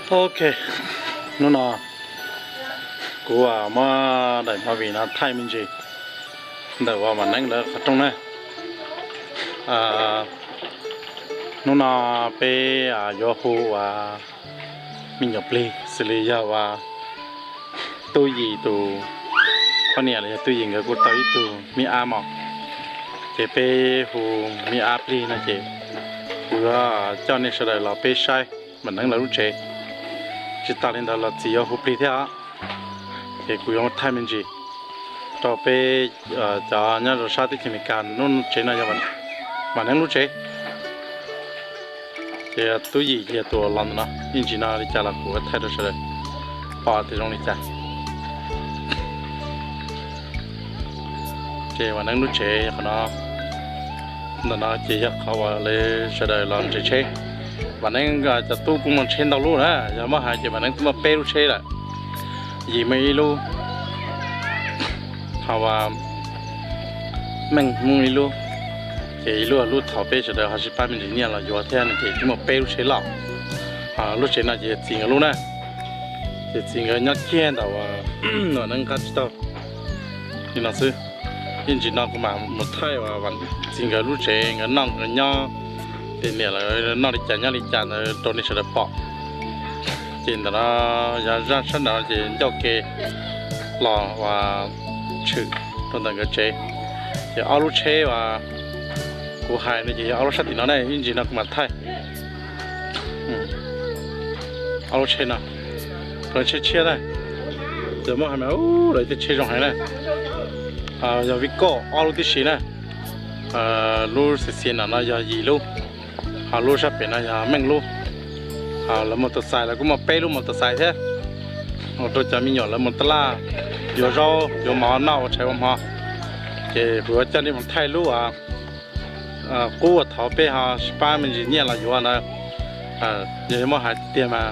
Ok, hnub no kuv muab daim movie no thaij me ntsis ntawm uas Vam Neeb lawv qhov rooj na. Hnub no peb yuav hu uas me nyuam plig xws li yog uas Tub Yim tus poj niam los yog Tub Yim nkawd kuj tau ib tug me ab mos, ces peb hu me ab plig no ces kuv yuav coj nej sawv daws los peb saib Vam Neeb lawv lub tsev. Tsis tas li ntawd los txiv yuav hu plig thiab os, ces kuv yuav thaij me ntsis rau peb cov nyob rau sab teb chaws Amelikas. Lub tsev no yog Vam Neeb lub tsev. Ces Tub Yim yog tus los ntawm no, ib ntsis no li cas los kuv thaij rau sawv daws pom tias zoo li cas. Ces Vam Neeb lub tsev qhov no, ntawm no ces yog qhov uas lawv sawv daws los ntses tsheb. Vam Neeb cov tub kuj muaj tsheb ntau lub na, yog muab hais ces Vam Neeb twb muaj peb lub tsheb lawm. Yim muaj ib lub, ho uas Meej muaj ib lub, ces ib lub lub thaum peb sawv daws ho sib pab me ntsis nyiaj los yuav thiab no ces twb muaj peb lub tsheb loj. Lub tsev no ces yog txiv nkawd lub na, ces txiv nkawd nyob kiag ntawm uas Vam Neeb nqa tsis tau li no xwb. Ib ntsis no kuv mam mus thaij uas txiv nkawd lub tsev nkawd noj nkawd nyob, ces niam lawv noj li cas nyob li cas ntawd rau nej sawv daws pom. Ces ntawm no yog zaj sab nraud ces ncauj ke los uas tshwm rau ntawm nkawd tsev. Ces ob lub tsheb uas kuv hais no ces yog ob lub sab tim no ne, ib ntsis no kuv mam thaij. Ob lub tsheb no, lawv tsheb tshiab na, ces muab hais mas lawv tej tsheb zoo heev na. Yog Vij Koj ob lub tib si na, lub xiav xiav no no yog Yim lub, ho lub sab pem no yog Meej lub. Lawv mus tus xais lawv kuj muaj peb lub mus tus xais thiab, ua rau cov me nyuam lawv mus taj laj yuav zaub yuav mov noj ua tshais ua hmo. Ces kuv yuav coj nej mus thaij lub uas qub uas thaum peb ho sib pab me ntsis nyiaj los yuav ntawd. Yog muab hais tiag mas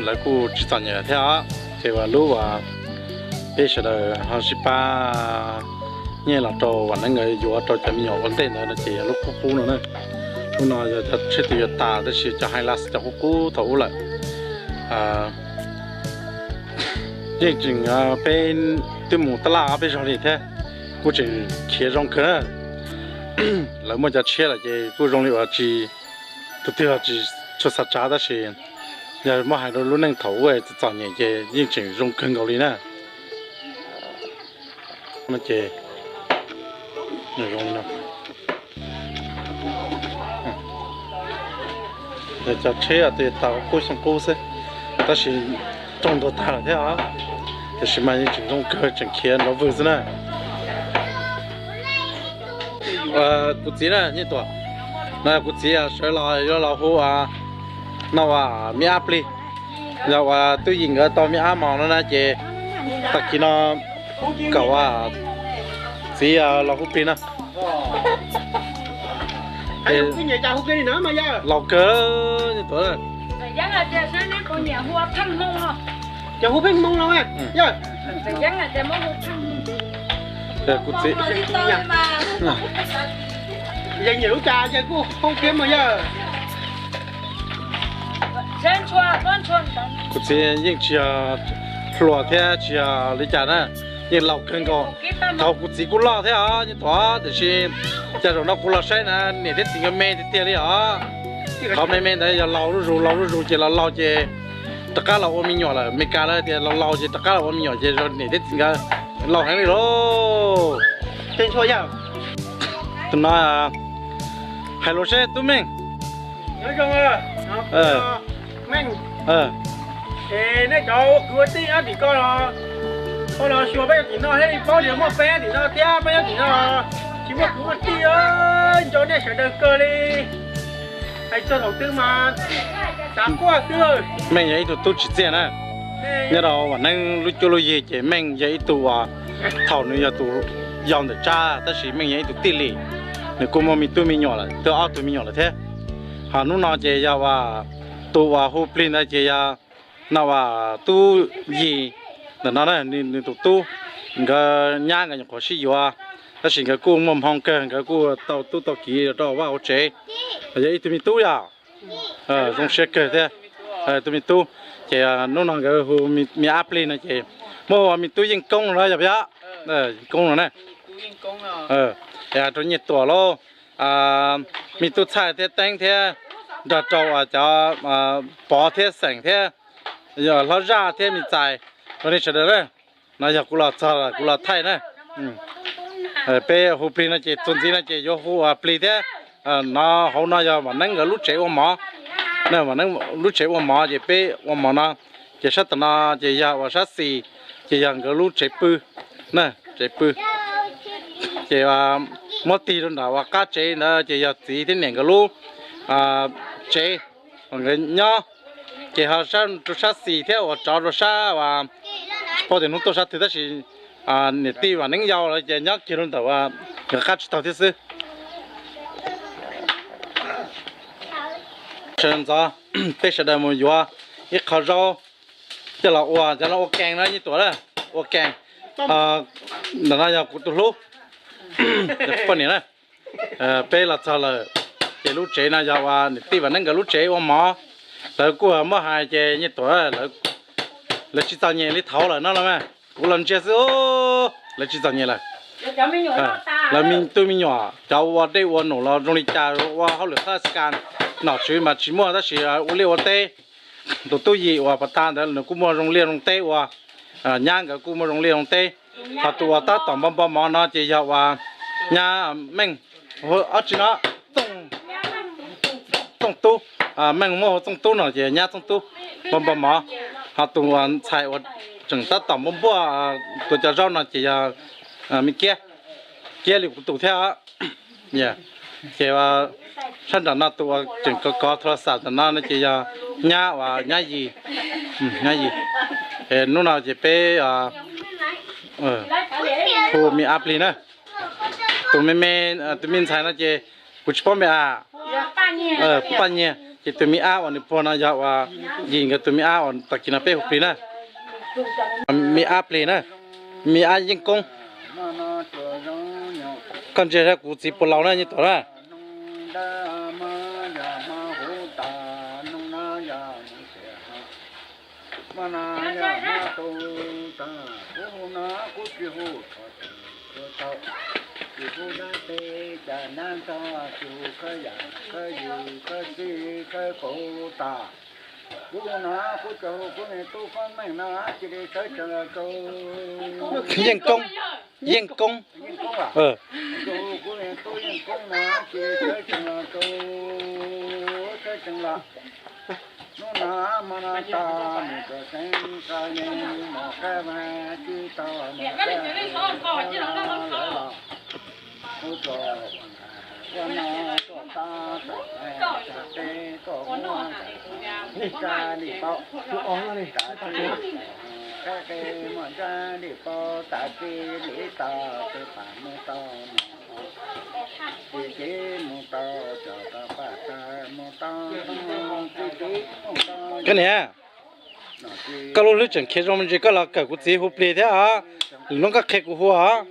lawv kuj tsis txom nyem thiab os. Ces uas lub uas peb sawv daws ho sib pab nyiaj los rau Vam Neeb nkawd yuav rau cov me nyuam ua ntej ntawd no ces yog lub qub qub no na. Lub no yog cov tsheb tus yuav tas tab sis cov hais las cov qub qub thaum ub lawm. Yeej tseem peb twb mus taj laj ob peb zaug li thiab, kuj tseem khiav zoo kawg na. Lawv muaj cov tshiab lawm ces kuj zoo li uas tsis, tus twg tsis tshua xav tsav tab sis yog muab hais rau lub neej thaum ub txom txom nyem ces yeej tseem zoo kawg nkaus li na. Ces zoo li no. Yog cov tsheb tus yuav tas qub xyoo qub xwb, tab sis rooj ntuag tag lawm thiab os. Tiam sis mas yeej tseem zoo kawg tseem khiav nrov vwg xwb na. Kuv txiv na Nyiaj Tuam, no kuv txiv sawv los yuav los hu no uas me ab plig. Yog uas Tub Yim nkawd tau me ab mos no na ces tag kis no kom uas txiv los hu plig no. Laus kawg Nyiaj Tuam. Kuv txiv, yog nyiam lub cas ces kuj hu kiag mas yog. Kuv txiv yeej tsis yog hluas thiab tsis yog li cas na, yeej laus kawg nkaus. Thaum kuv txiv kuj loj thiab os Nyiaj Tuam, tiam sis cas zaum no kuv los saib na niam thiab txiv nkawd me tiag tiag li os. Qhov me me ntawd yog laus zuj zus, laus zuj zus ces laus laus ces rov qab los ua me nyuam lawm. Amelikas lawv tias laus laus ces rov qab los ua me nyuam ces niam thiab txiv nkawd laus heev li lauj. Tus no hais lus seb Tub Meej. Nej cov kwv tij nyob tim ko los, koj los xyuas peb nyob tim no thiab li paub tias muaj peb nyob tim no thiab peb nyob tim no, tsis muaj kwv muaj tij, nco nej sawv daws kawg li. Hais txog thaum twg mas xav quaj xwb. Meej yog ib tug tub tsim txiaj na. Nyob rau Vam Neeb lub cuab lub yig ces Meej yog ib tug uas thaum nws yog tus yau ntawm Tsab tab sis Meej yog ib tug tij lim, nws kuj muaj me tub me nyuam lawm, twb ob tug me nyuam lawm thiab. Ho hnub no ces yog uas tus uas hu plig ntawd ces yog no uas Tub Yim ntawm no na, nws tus tub, nkawd nyab nkawd nyuam qhuav sib yuav, tab sis nkawd kuj muaj hmoo kawg, nkawd kuj tau tub tau kiv rau vaj hauv tsev, yog ib tug me tub yog zoo siab kawg thiab. Tus me tub, ces hnub no nkawd hu me ab plig no ces muab hu ua me tub Yeej Koob no yog puas yog? Yeej Koob no na. Ces hais rau Nyiaj Tuam lauj, me tub Txhaij thiab Teeb thiab nrog rau cov Pov thiab Xeem thiab hlob Zaj thiab me Txais, rau nej sawv daws na. No yog kuv los txog kuv los thaij na. Peb hu plig no ces txuas ntxiv no ces yuav hu ua plig thiab. No hauv no yog Vam Neeb nkawd lub tsev ua mov. Vam Neeb lub tsev ua mov ces peb ua mov no. Ces sab tom no ces yog ua sab xis, ces yog nkawd lub tsev pw na, tsev pw. Ces muab tig rau nram ua qab tsev ntawd ces yog txiv thiab niam nkawd lub tsev uas nkawd nyob. Ces ho rau sab xis thiab uas tsov rau sab uas tsis paub tias hnub tuaj sab twg tab sis niam tij Vam Neeb yau lawv ces nyob kiag rau ntawm uas nkawd qab tsis taug thiab xwb. Sawv ntxov peb sawv daws mus yuav ib qho zaub coj los ua cov no ua kees na Nyiaj Tuam na, ua kees. Ntawm no yog kuv tus hlub, yog poj niam na. Peb los txog lawm, ces lub tsev no yog uas niam tij Vam Neeb nkawd lub tsev ua mov. Lawv kuj muab hais ces Nyiaj Tuam, lawv tsis txom nyem li thaud lawm no los mas kuv los ntsia xwb, lawv tsis txom nyem lawm. Lawv me tub me nyuam cov ua dej ua num los zoo li cas ua hauj lwm qab kas nom tswv mas tsis muaj tab sis ua liaj ua teb. Tus tub Yim uas pas tas ntawd nws kuj muaj zoo liaj zoo teb ua, nyab nkawd kuj muaj zoo liaj zoo teb. Ho tus uas tab tom npo npo mov no ces yog uas nyab Meej, ob tsi no, Txooj Tub, Meej muaj hu Txooj Tub no ces nyab Txooj Tub npo npo mov. Ho tus uas ntxhais uas tseem tab tom npuaj npuaj tus cov zaub no ces yog me Kiab, Kiab li kuv tus thiab. Ces sab nram no tus uas tseem kov kov tho las xas ntawm no no ces yog nyab uas nyab Yis, nyab Yis. Hnub no ces peb hu me ab plig na. Tus me me, tus me ntxhais no ces kuv tsis paub me ab, Paj Nyiag, ces tus me ab uas nws puag no yog uas Yis nkawd tus me ab uas tag kis no peb hu plig na. Me ab plig na, me ab Yeej Koob. Koj ntsia saib kuv txiv puas laus na Nyiaj Tuam na. Yeej Koob, Yeej Koob. Koj niam, koj lub hlwb tseem khiav zoo me ntsis koj los kawm kuv txiv hu plig thiab os. Lwm hnub koj qhia kuv hu os.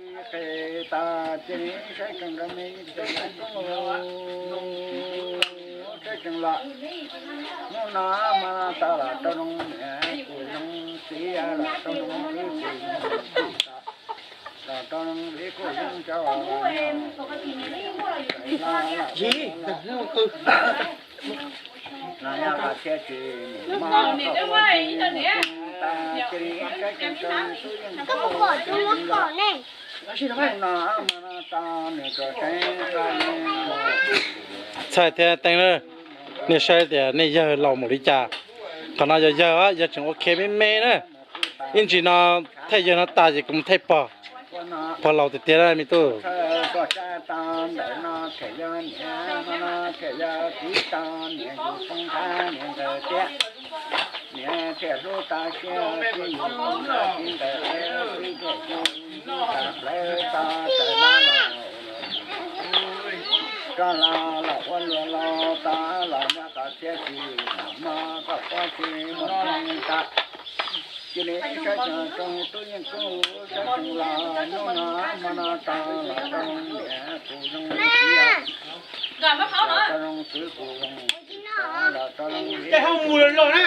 Txhaij thiab Teeb, nej saib tias nej yawg laus mus li cas. Qhov no yog yawg, yawg tseem ua ke me me na. Ib ntsis no thaij yawg no tas ces kuv mus thaij pog, pog laus tiag tiag na me tub. Ces ho mus los los na.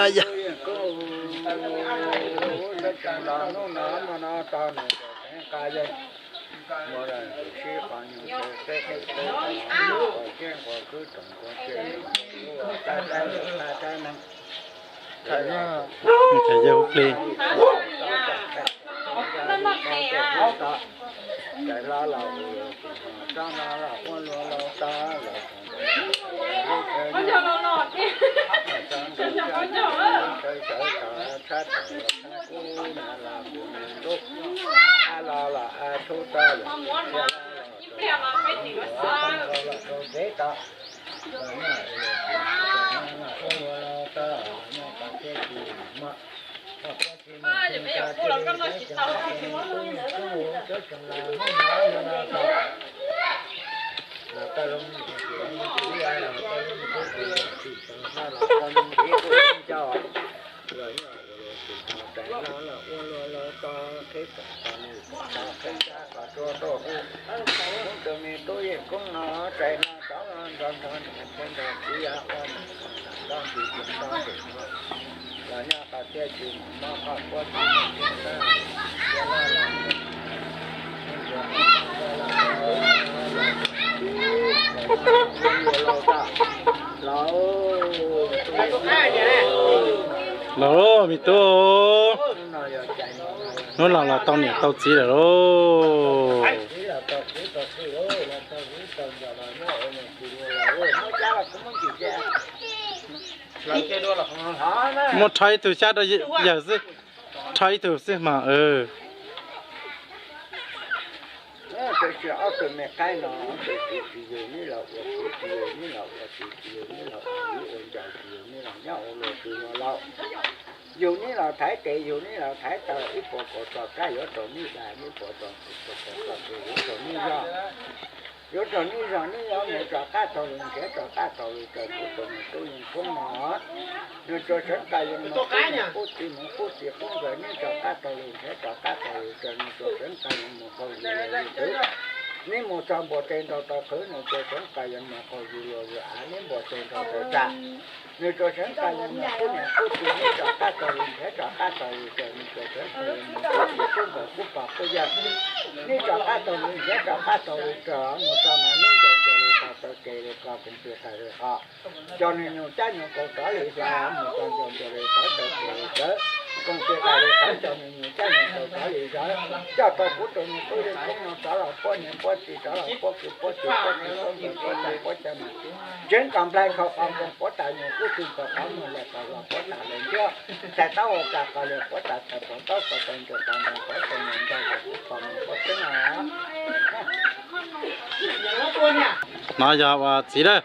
Yog tham yog hu plig. Los me tub, hnub no los tau niam tau txiv lawm lauj. Muab rho ib tug xyab rau yawg xwb, rho ib tug xwb mas. Ob tug me qaib no, tsis yug neb los ua kuv, tsis yug neb los ua txiv, tsis yug neb los ua viv ua ncaus, tsis yug neb los nyob ua luag tsis yug laus. Yug neb los thaiv tes, yug neb los thaiv taw, ib puas kaum txoj kab yuav raug neb dag, ib puas kaum txoj tes yuav raug neb zog. Yuav raug neb zog, neb yuav mus rov qab taug lw nrhiav rov qab taug lw raws kuv tus me tub Yeej Koob no. Nws tsuas seev qa yees mus qub niam qub txiv, mus qub txiv qub nkawm, neb rov qab taug lw nrhiav rov qab taug lw raws nws tsuas seev qa yees mus qaug zis luag zis twv. Neb mus txog npua teg nrau taw qhwv, nws tsuas seev qa yees mus qaug zis luag zis av, neb npua teg nrau taw tsa. Nws tsuas seev qa yees mus qub niam qub txiv, neb rov qab taug lw nrhiav rov qab taug lw raws nws tsuas seev qa yees mus qub txiv qub nkawm qub pog qub yawg. Neb rov qab taug lw nrhiav rov qab taug lw raws mus txog mas neb ncaus ncaus li tau taw tes li qo koom tw qas li qo. Cov nws nyuag cab nyuag kaus rov li xyov mus txog ncaus ncaus li tawv taw tes li tawv, koom tw qas li tawv, cov nws nyuag cab nyuag kaus rov li tawv. Coj tau kuv tus me tub Yeej Koob no rov los puab niam puab txiv, rov los puab kwv puab tij, puab txiv puab nkawm, puab txaj puab cai mas, tseev kom nplaig kho qhov nkoos puab tas nyuag kub tug kom qhov muag lawm kom los puab tas lawm ntiab. Txhais taub hau kas qos lias puab tas txhais pov taub kom tau ncaws tas nroo qhov tau ncaws ncaws kom kuv qhov mus puab tseeb os. No yog ua txiv lawm,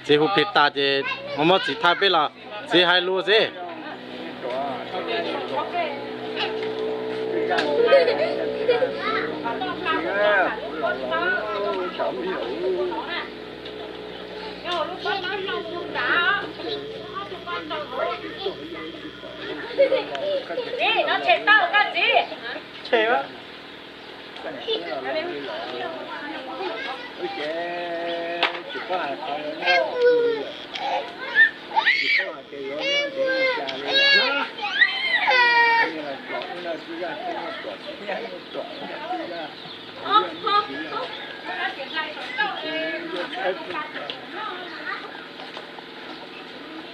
txiv hu plig tas ces ua muab txiv thaij peb los txiv hais lus xwb. Txiv, no tshem tau koj txiv. Tshem a. Ces tsis paub hais qhov yuav noj, tsis paub hais tias yuav noj ces noj cas li. Txom nyem los txom, ub no tsis yog tsis muaj txom, tsis yog tsis muaj txom, tsis yog, tsis yog, tsis yog, tsis yog, tsis yog, tsis yog.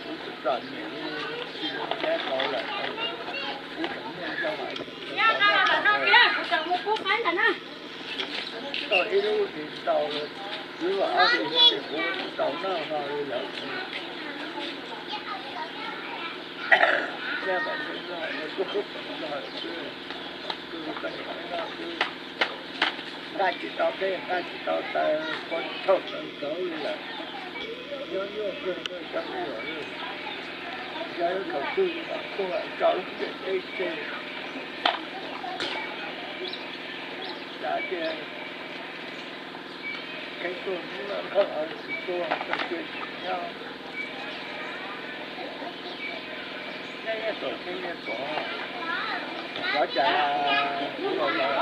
Kuv txom nyem li, tsis muaj dab tau lawm, kuv tseem muaj zog hais tias tau ib lub tsis tau, lub ob tsis tau, kuv tsis tau noj no li lawm. Nyob mam li noj, kuv tseem noj xwb, kuv tseem noj xwb. Nqa tsis tau dej, nqa tsis tau taw, kua txhaum tawv ntawv li lawm. Nyob nyuaj kawg nkaus cov me nyuam, yog ib thaum twg mam tuag tso lub ntiaj teb tseg. Xav tias kheev tuag hnub no los tsis tuag, txog cia tsis nyob. Nyob nyob tom kheej nyob tom, xyov cas kuv los los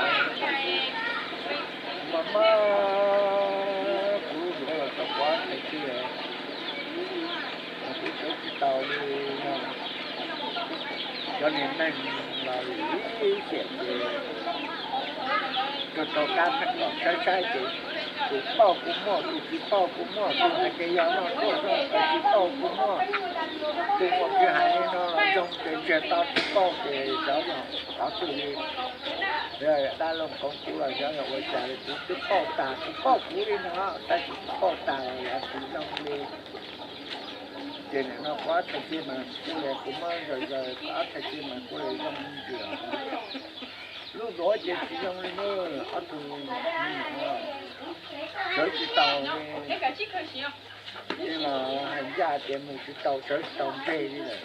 mas mas kuv lub duav los tau pov thaiv tiag, mas kuv sawv tsis tau li no. Cov niag neeg los ib xiam ces rau rau qab pheej los saib saib ces tus pauj kuv muaj, tus tsis pauj kuv muaj, tus hais tias yog noj tuaj no tus tsis pauj kuv muaj. Tus muaj kev hais li no los zoo ces ntsiag to tsis pauj ces xyov yog qhov twg li. Dab Looj Koob kuv los xyov yog ua cas li, kuv twb pauj tag, kuv pauj kuv li no tab sis kuv pauj tag los yog tsis zoo li. Ces nim no kuv ob txhais cia mas kuv li kuv muab zaws zaws, kuv ob txhais cia mas kuv li zoo li ntsia. Lub duav ces tsis zoo li na, ob tug me nyuam sawv tsis tau li. Ces mas hais ncaj tias mus tsis tau sawv tsis tau ntseg li lawm,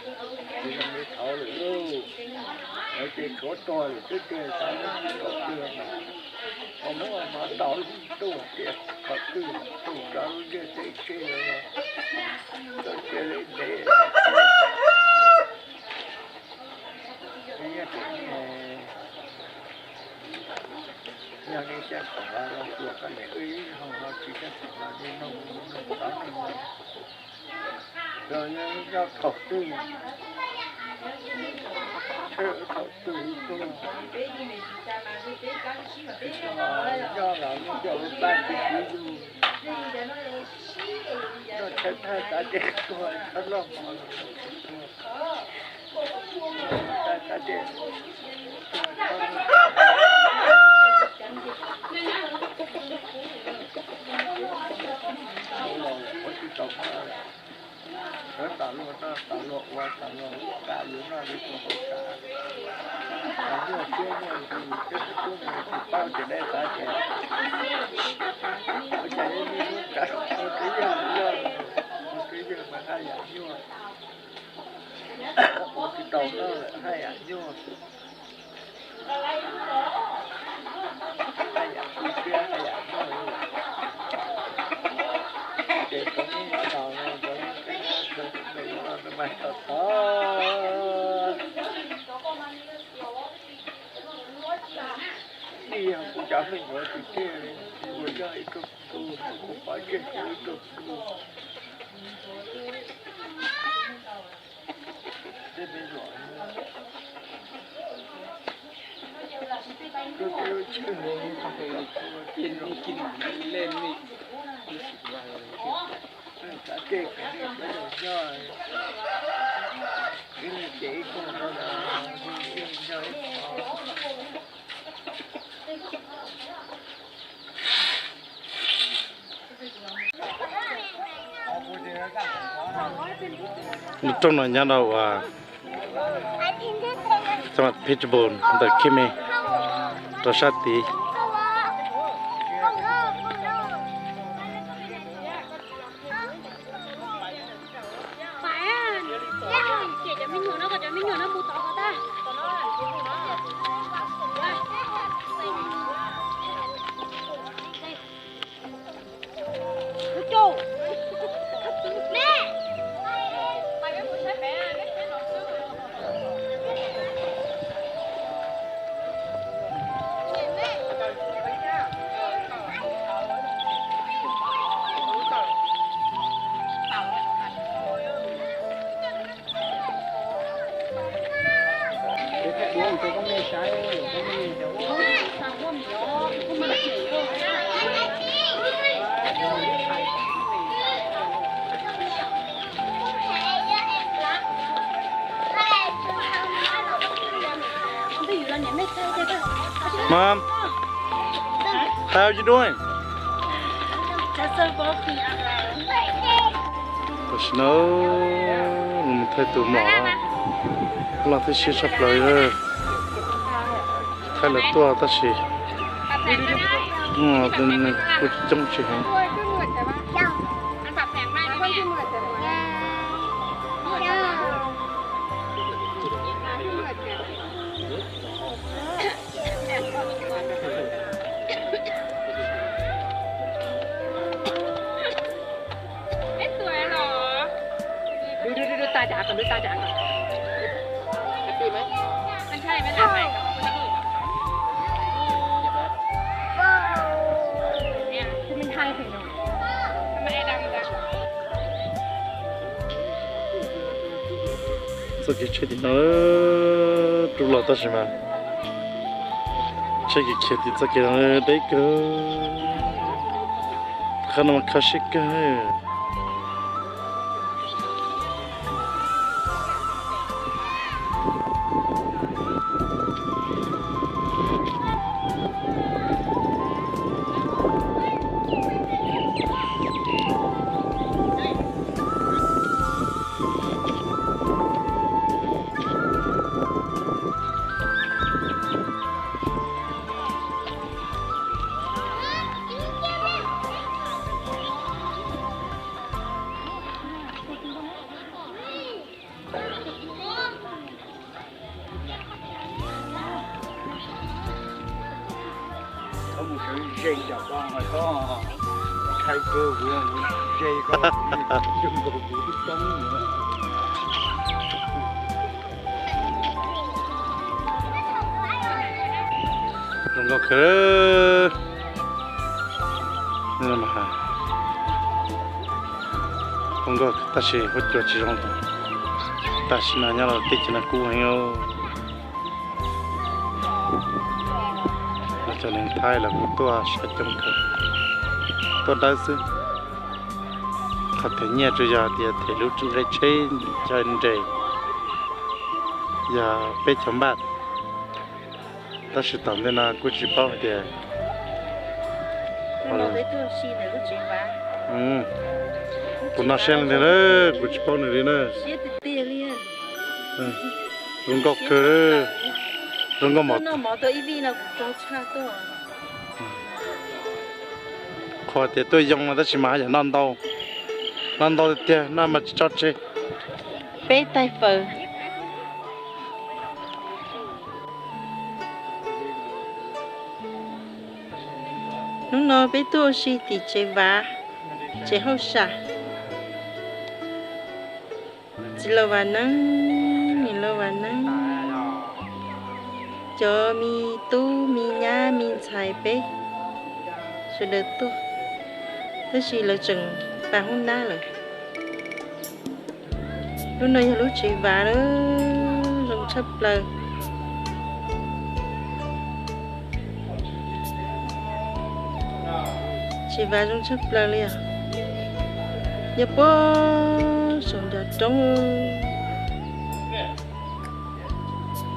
tsis zoo li thaud lawm lauj. Lawv ces tshuav tuag lawm xwb tiag, xyov lawv tsis tuag twg mas. Hnub no tau ib tug tias qhov twg tus rau lub ntiaj teb tseg los txoj sia li ntev. Yog nej xyaj khoom los los xyuas koj niam wb ho ho tsis xyaj khoom los nej nug nug tau nug los yog nyob thaum twg, thaum twg ib tug, nyob los nyob coj lub pab tib si yug, noj tshaib thaj tav dej tuag, tshaib loj mos los tuag, tav dej tuag, tshaib loj mos los ua tsis tau. Sawv tas luag noj tas luag ua tas luag ua tas yuav noj yuav ua hauv tas. Nyuaj siab nyuaj ntsws thiab tus tub mus tsis paub ces deb xav ces ua cas yeej lub ntshav ua twb yog lub yog, ua twb yog mas haj yam nyuaj, ua tsis tau noj lawm haj yam nyuaj. Haj yam tu siab haj yam nyuaj li. Ces tau nyob no los tau nyob no mas tau tod. Ib yam kuv cov me nyuam tus tiag li, kuv yog ib tug tu, kuv pov tseg kuv ib tug tu. Lub rooj no nyob rau uas Phetbury ntawm Khib Me rau sab tid. Mom, how you doing? Tam sim no mus thaij tus mom los tib si tshaj plaws, thaij lawv tuaj tab sis kuj coob tsis heev. Txoj kev tsheb tim no rub los tab sis mas tsheb kev khiav tim txoj kev no deb kawg. Qhov no mas kho siab kawg. Zoo nkauj kawg. Zoo nkauj tab sis huab cua tsis zoo. Tam sim no nyob los teb chaws no kub heev. Los cov neeg Thaib los kuj tuaj saib coob kawg, tuaj dawb xwb. Qhov them nyiaj tsuas yog tias them lub nqe tsheb chaw nres yog peb caug npaj. Tab sis tom ntej no kuj tsis paub hais tias tus no siab leej twg na, kuv tsis paub nws li na. Zoo nkauj kawg, zoo nkauj mos. Qhuas tias tuaj yoo no tab sis mas haj yam noj ntau, noj ntau tiag tiag, noj mas tsis tso tseg. Peb tais fawm. Hnub no peb tuaj ua si tim tsev Vav, tsev hauj sam. Txiv laus Vam Neeb, niam laus Vam Neeb, cov me tub me nyab me ntxhais peb sawv daws tuaj, tab sis lawv tseem pas hoob nab lawm. Lub no yog lub tsev Vav lawm, zoo tshaj plaws. Tsev Vav zoo tshaj plaws li os. Nyob puag saum ncov roob.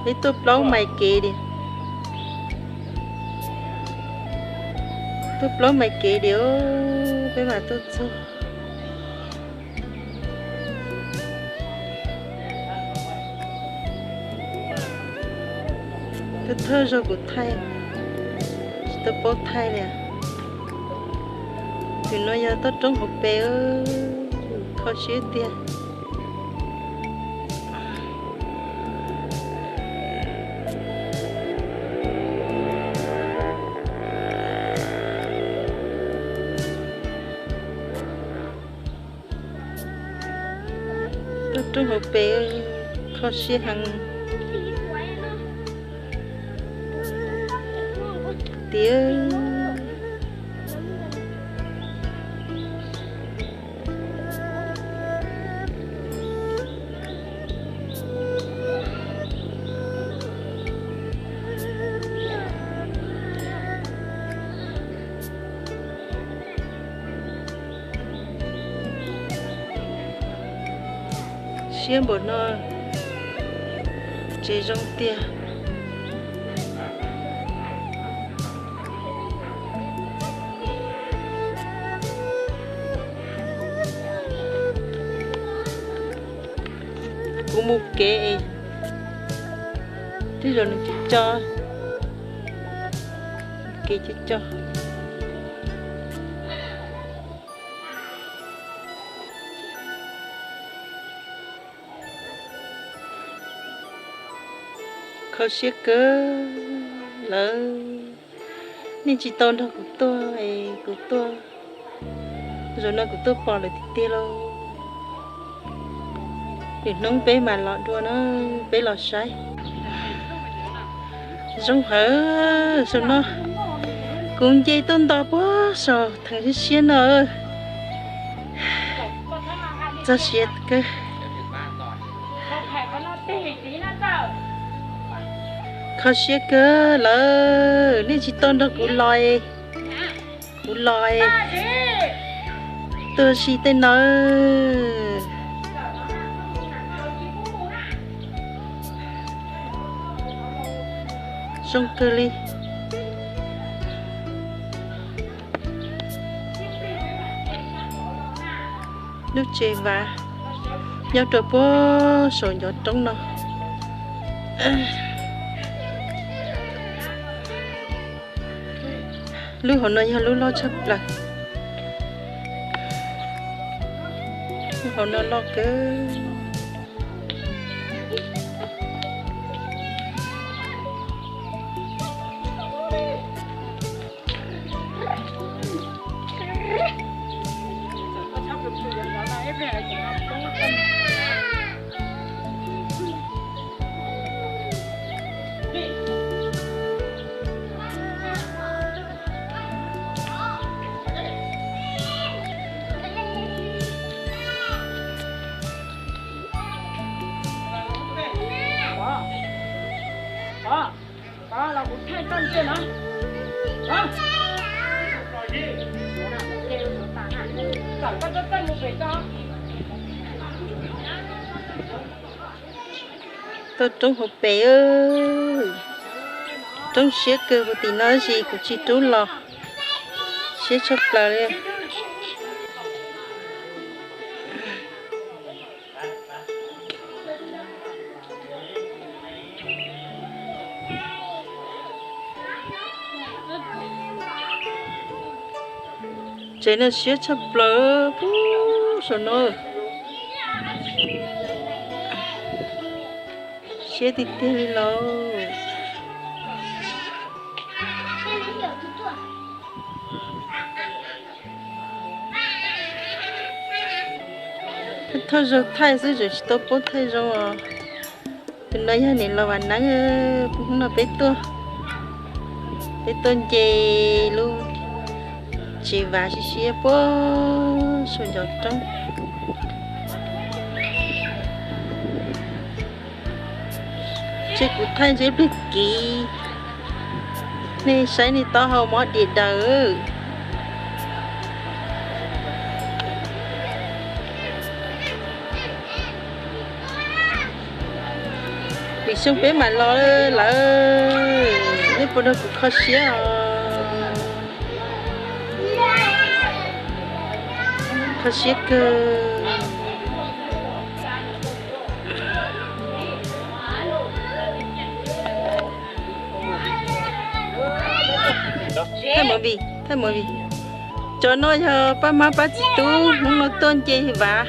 Peb tuaj plaub mais kev li. Tuaj plaub mais kev li, peb mam tuaj txog. Thawj thawj zaug kuv thaij, tsis tau paub thaij li. Tus no yog toj roob hauv pes, kho siab tiag. Toj roob hauv pes, kho siab heev tiag. Siab npaum no, tsev zoo tiag. Kuv mus kev es tej zaum nws tsis co, kev tsis co. Kho siab kawg lawm, nej tsis tau nrog kuv tuaj es kuv tuaj, zaum no kuv tuaj pom lawm tiag tiag lauj. Lwm hnub peb mam los dua na, peb los saib. Zoo hawm, saum no kuv nce tuaj nto puag saum theem siab siab no. Txog siav kawg. Kho siab kawg lawm, nej tsis tau nrog kuv los, kuv los tuaj si tej no. Zoo kawg li. Lub tsev Vav nyob rau puag saum ncov roob no. Lub hauv no yog lub loj tshaj plaws. Lub hauv no loj kawg. Tuaj roob hauv pes, roob siab kawg, puag tim no tsis, kuv tsis rub los, siab tshaj plaws li. Tsev no siab tshaj plaws, pub saum no. Siab tiag tiag li lauj. Thauj zaug thaij xwb tseem tsis tau paub thaij zoo os. Tus no yog niam laus Vam Neeb, hnub no peb tuaj, peb tuaj nce lub tsev Vav siab siab puag saum ncov roob. Ntshe kuv thaij ntshe ib pliag kiv, nej saib nej taub hau mob diam daws. Lwm xyoo peb mam los lawm, nej puas nrog kuv kho siab os? Kho siab kawg. Thaij movie, thaij movie. Cov no yog pab mab pab txiv tub hnub no tuaj nce Vav,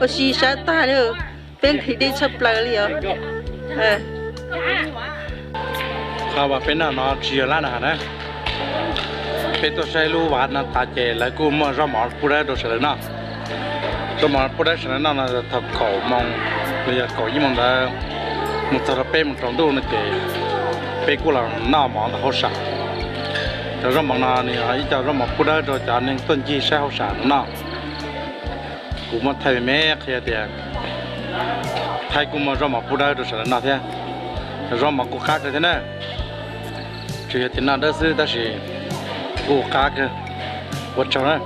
ua si sab tag li, peb nqhis dej tshaj plaws li os. Qhov uas peb noj no tsis yog lab na na. Peb tuaj saib lub Vav no tas ces lawv kuj muaj zaub mov pub dawb rau sawv daws noj. Zaub mov pub dawb sawv daws noj no thaum kaum moos los yog kaum ib moos ntawd mus txog rau peb moos tsaus ntuj no ces peb kuj los noj mov ntawm hauj sam. Cov zaub mov no nws yog ib co zaub mov pub dawb rau cov neeg tuaj ncig saib hauj sam no noj. Kuv muab thaij me me qhia tias Thaib kuj muaj zaub mov pub dawb rau sawv daws noj thiab. Cov zaub mov kuj qab kawg thiab na. Tsuas yog tias noj dawb xwb tab sis kuj qab kawg. Ua tsaug na.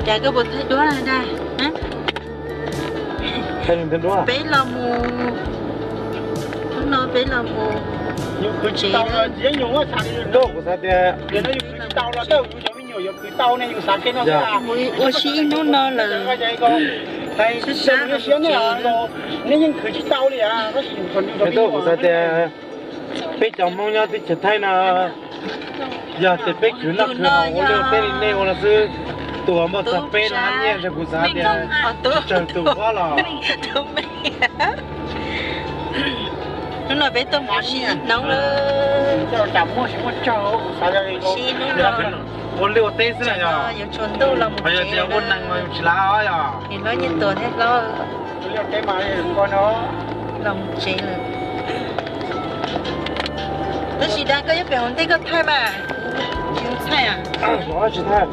Cas koj puas thaij duab na dag? Peb los mus, hnub no peb los mus tsev na. Kuv xav tias mus ua si ib hnub no lawm, sab sab los tsev na. Kuv xav tias peb cov Hmoob nyob teb chaws Thaib no, yog tias peb khwv noj khwv haus ua liaj ua teb li nej ua no xwb, tus uas muaj txog peb lab nyiaj ntshe kuv xav tias tsawg tus vab los. Hnub no peb tuaj mus ua si ib hnub lawm. Ua liaj ua teb xwb na yog. Yuav tsaus ntuj los mus tsev lawm na. Ua neeg mas yus tsis lav os yog. Niam hlob Nyiaj Tuam thiab hlob los mus tsev lawm. Tab sis dag koj yuav pem hauv ntej koj thaij mas. Tsis thaij.